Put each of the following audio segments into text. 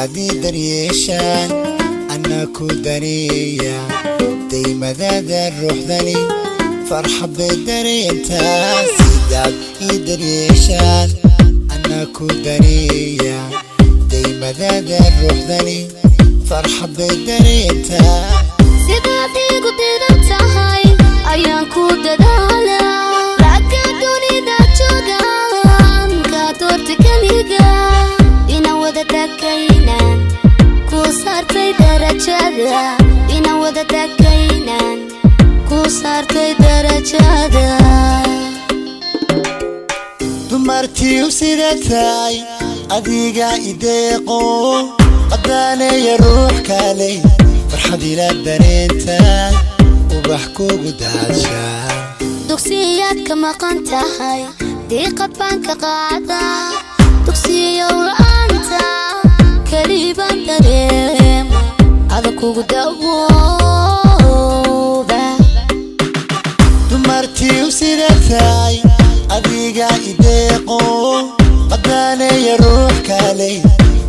Sidaad ii daryeeshaan anaa ku daneeya. Daymadaada ruuxdani farxad bay dareentaa. Sidaad ii daryeeshaan anaa ku daneeya. Daymadaada ruuxdani farxad bay dareentaa. Sidaad iigu didan tahay ayaan ku dadaalaa. Ragga dunida joogaan kaa doorta keliga. Inaan wada takaynaan ku saartay darajada. Inaan wada takaynaan ku saartay darajada. Dumartii u sida tahay adiga ideeqo. Qadaaneeya ruux kale farxad ila dareenta, ubax kugu daadshaa. Dugsiyaad ka maqan tahay, diiqad baan ka qaadaa. Dugsiyow la'aanta kelibaan dareema, ada kugu dawooba. Dumartii u sida tahay adiga ideeqo. Qadaaneeya ruux kale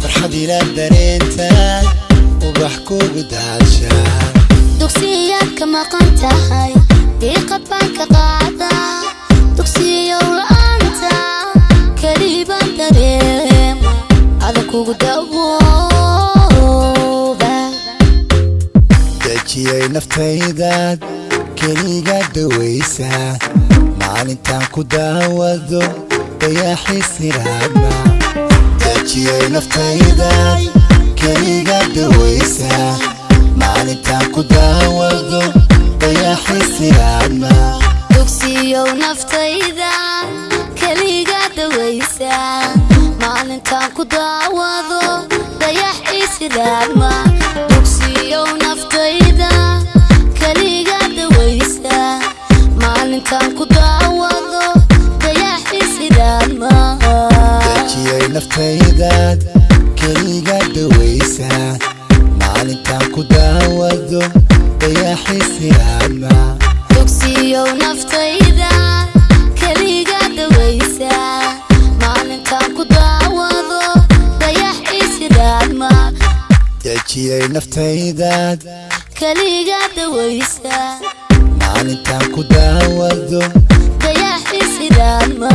farxad ila dareenta, ubax kugu daadshaa. Dugsiyaad ka maqan tahay, diiqad baan ka qaadaa. Dugsiyow la'aanta kelibaan dareema, ada kugu dawooba. Dejiyay naftaydaad keliga dawaysaa. Maalintaan ku daawado dayaxisiraadma. Dejiyay naftaydaad keliga dawaysaa. Maalintaan ku daawado dayaxisiraadma. Dugsiyow naftayda keliga dawaysa. Maalintaan ku daawado dayax isiraadma. Dugsiyow naftayda keliga dawaysa. Maalintaan ku daawado dayax isiraadma. Dejiyay naftaydaad keliga dawaysaa. Maalintaan ku daawado dayaxisiraadma. Dugsiyow naftayda keliga dawaysa. Maalintaan ku daawado dayax isiraadma. Dejiyay naftaydaad keliga dawaysa. Maalintaan ku daawado dayax isiraadma.